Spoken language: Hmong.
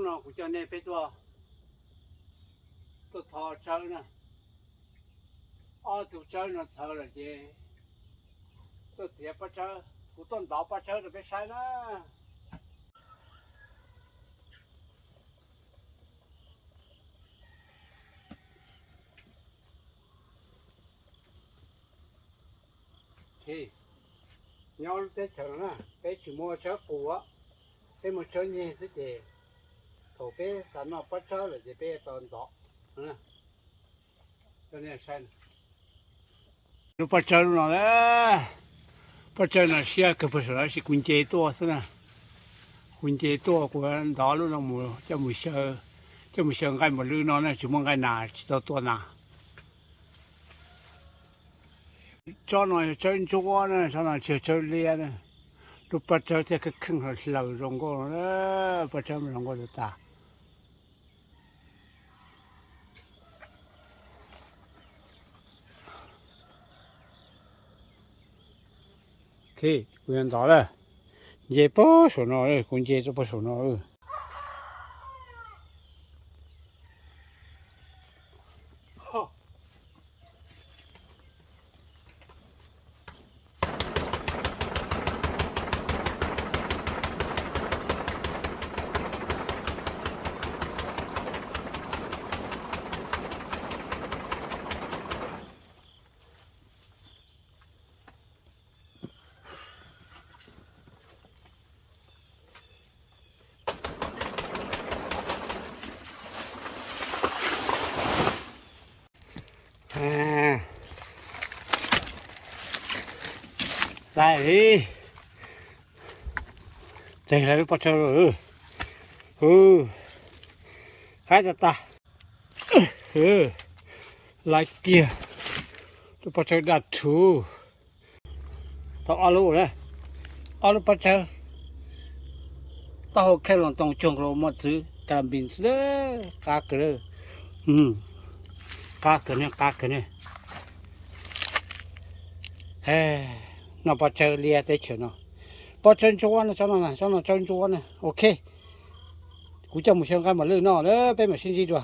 No kuv coj nej peb tuaj, tuaj tho tsawb na. Ob tug tsawb no txhawv lawm ces tuaj txiav pob tsawb, kuv tuaj ntov pob tsawb rau peb saib na. Nyob lub teb chaws no na, peb tsis muaj tsawb qus, peb muaj tsawb nyeg xwb ces thaum peb xav noj pob tsawb lawm ces peb tau ntov. Lub pob tsawb lub no, pob tsawb no siab kawg pag saum no, tab sis kuv nce tuaj xwb na. Kuv nce tuaj kuv ntov lub no mus coj mus xyaw, coj mus xyaw nqaij mos lwj no na, tsis muaj nqaij nas tsis tau tua nas. Tsob no yog tsawb ntsuab na, tsob no tsis yog tsawb liab na. Lub pob tsawb thiaj kheej kheej hlaws zoo nkauj, pob tsawb zoo nkauj tas tas. Kuv yuav ntov lawm, nce puag saum no, kuv nce rau puag saum no. Lais, tseg lawv lub pob tsawb lawm. Qaib tas tas. Lais kiag lub pob tsawb daj rhuv. Tau ob lub na, ob lub pob tsawb. Taub hau kheej los ntoo cuag nkaus muaj txwv kas las npis xwb, qab kawg, qab kawg ne, qab kawg ne. Noj pob tsawb liab teb chaws no. Pob tsawb ntsuab no, tsob no, tsob no tsawb ntsuab na. Ok, kuv coj mus xyaw nqaij mos lwj noj, peb mam sib ntsib dua.